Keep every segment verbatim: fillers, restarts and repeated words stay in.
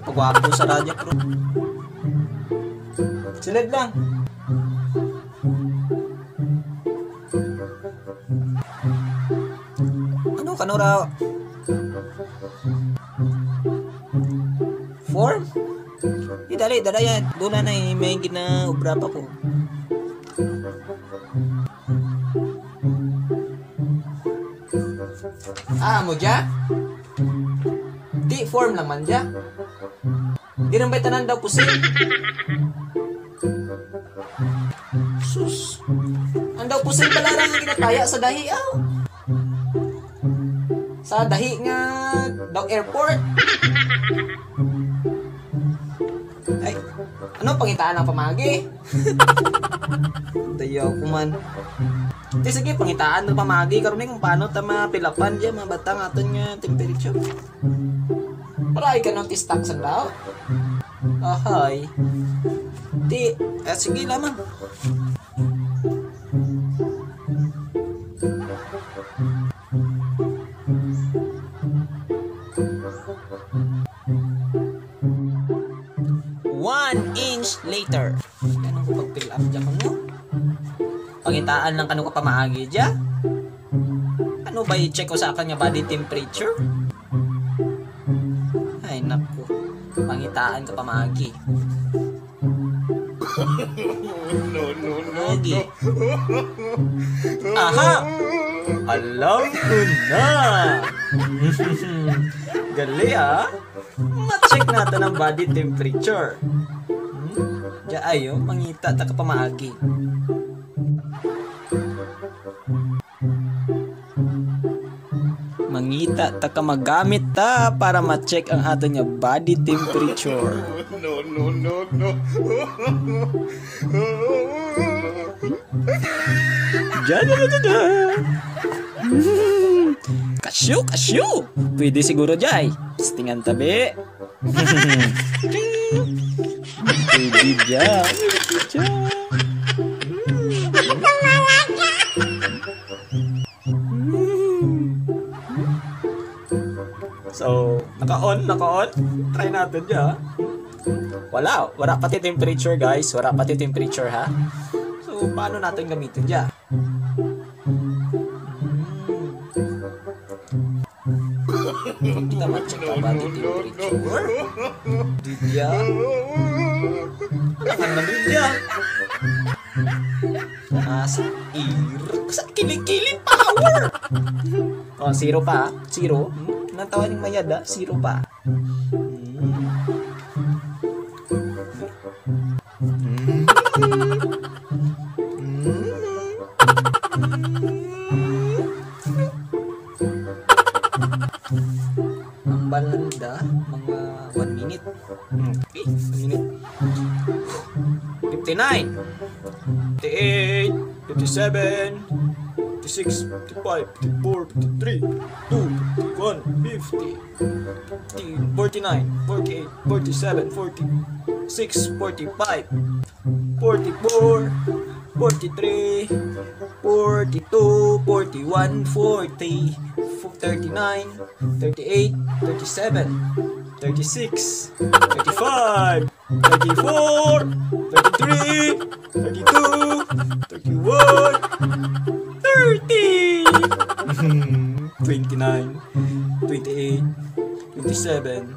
Pagwapo sa radyo, bro. Sulod lang. Ano, kano ra? Form? Di, dali, dali dya. Duna na, eh, may ginaobra pa ko. Ah, amo dya? Ti, form lang man dya. Di run bay tanan daw pusil. Sus. Ang daw pusil bala ra nga ginataya sa dahi, aw. Sa dahi nga daw airport. Ay, ano pangitaan ang pamaagi? Dayaw ko man. Ti, sige, pangitaan ang pamaagi. Karon, eh, kung paano ta mapilapan dya, mga bata, ang atun nga temperature. Wara ay kano ti stock sanda? Ahay. Ti, ah, sige lamang. One inch later. Ano ko pag-fill up dya kamo? Pangitaan lang kano ka pamaagi dya. Ano ba i-check ko sa akun nga body temperature? Ay, naku. Pangitaan ka pamaagi. No, no, no, no. Lagi. Aha! Alam ko na! Gali, ah. Ma-check natun ang body temperature. Hmm? Dya ay, o, mangita ta ka pamaagi. Mangita ta ka, magamit ta para ma-check ang atun nga body temperature. No, no, no, no. Dya, dya, dya, dya, dya. Kasyu, kasyu. Pwede siguro dya ay. Testingan ta bi. Pwede dya. Pwede dya. So, naka-on, naka-on. Try natun dya. Wara, wara pa ti temperature, guys. Wara pa ti temperature, ha? So, paano natun gamitun dya? Kita ma-check ang body temperature. Di dya. Ano nga naman dya? Nasa ir-, sa kilikili power. O, zero pa, zero. Hmm? Natawa ning mayad, ah, zero pa. Hmm. Hmm. Hmm. Ang balanda, mga one minute. Hmm. Okay, one minute. Fifty-nine, fifty-eight, fifty-seven, fifty-six, fifty-five, fifty-four, fifty-three, fifty-two, fifty-one, fifty. Forty-nine, forty-eight, forty-seven, forty-six, forty-five, forty-four, forty-three, forty-two, forty-one, forty, thirty-nine, thirty-eight, thirty-seven, thirty-six, thirty-five, thirty-four, thirty-three, thirty-two, thirty-one, thirty. Twenty-nine, twenty-eight, twenty-seven,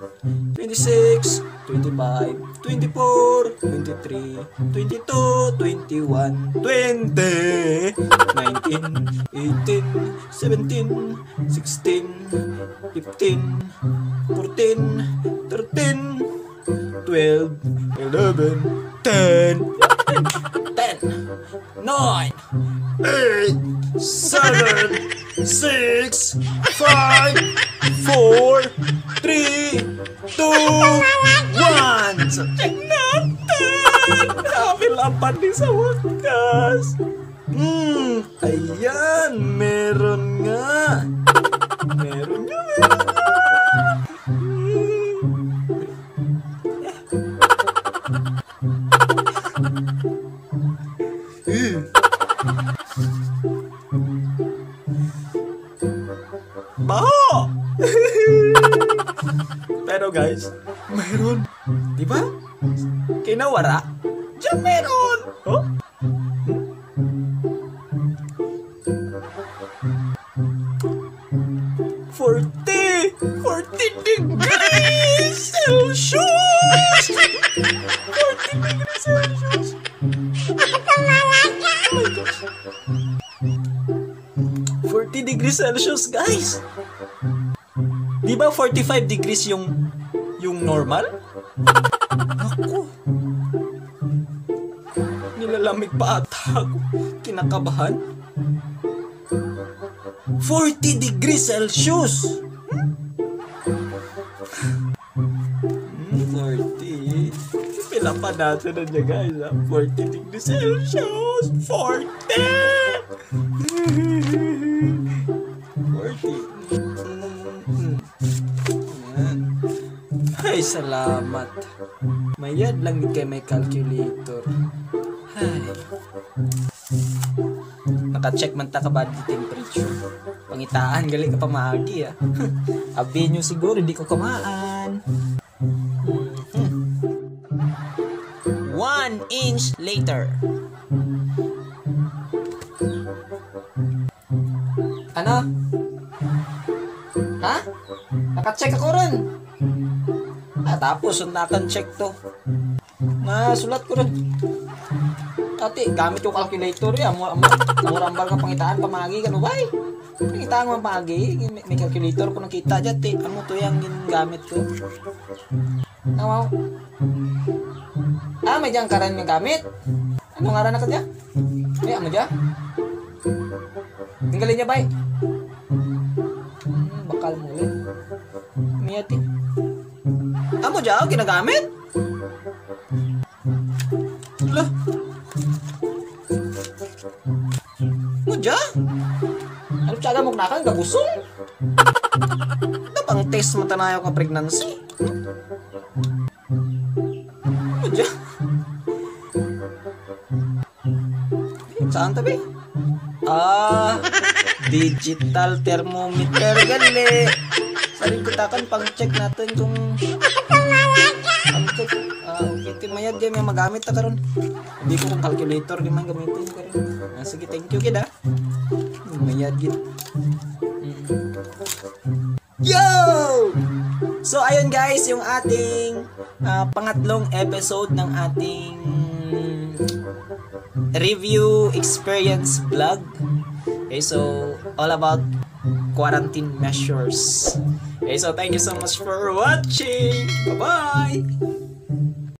twenty-six, twenty-five, twenty-four, twenty-three, twenty-two, twenty-one, twenty, nineteen, eighteen, seventeen, sixteen, fifteen, fourteen, thirteen, twelve, eleven, ten. Ten. Nine, eight, seven, six, five, four, three, two, one. So, tingnan natin. Napilapan din sa wakas. Hmm, ayan, meron nga. Meron nga, meron nga. Hmm. Baho! Pero guys, meron. Di ba? Kay nawara. Dyan meron. Oh? Forty! Forty degrees Celsius! Forty degrees Celsius! Oh my gosh. Forty degrees Celsius, guys! Di ba forty-five degrees yung, yung normal? Naku. Nilalamig pa ata ako. Kinakabahan. Forty degrees Celsius. Hmm, forty. Pila pa dati na dyan, guys, ha? Forty degrees Celsius. Forty! Forty. Mm. Ayan. Ay, salamat. Mayad lang gid kay may calculator. Ay. Naka-check man ta ka body temperature. Pangitaan gali ka pamaagi, ah. Abi nyo siguro, di ko kamaan. One inch later. Ano? Ha? Naka-check ako ron. Ah, tapos, sundakan check to. Nasulat ko ron. Ati, gamit ko calculator, eh. Amo, amo, amo ra hambal nga pangitaan, pamaagi, kano bay? Pangitaan man pamaagi, may, may calculator ko nakita dyan, ti. Amo to yang ginagamit ko. Tama. Ah, may dyan karan nga gamit. Ano ngaran na ka dyan? Ay, amo dyan. Tinggalin niya, bay. Hmm, bakal mo ulit. Miyati. Amo dyan, ginagamit? Lah. Amo dyan? Ano tiyaga mo kanakan, gabusong? Ano pang test mo tanayaw ka pregnancy? Amo dyan? Saan to, be? Ah, digital thermometer gali. Sa lingkod takan, pang-check natun kung, pang-check. Ah, okay. Ti mayad gid, may magamit ta karon. Di ko kung calculator, di man gamitin karon. Ah, sige, thank you gid, ah. Mayad gid. Mm. Yo! So, ayun guys, yung ating, ah, pangatlong episode ng ating review experience vlog. Okay, so all about quarantine measures. Okay, so thank you so much for watching. Bye-bye!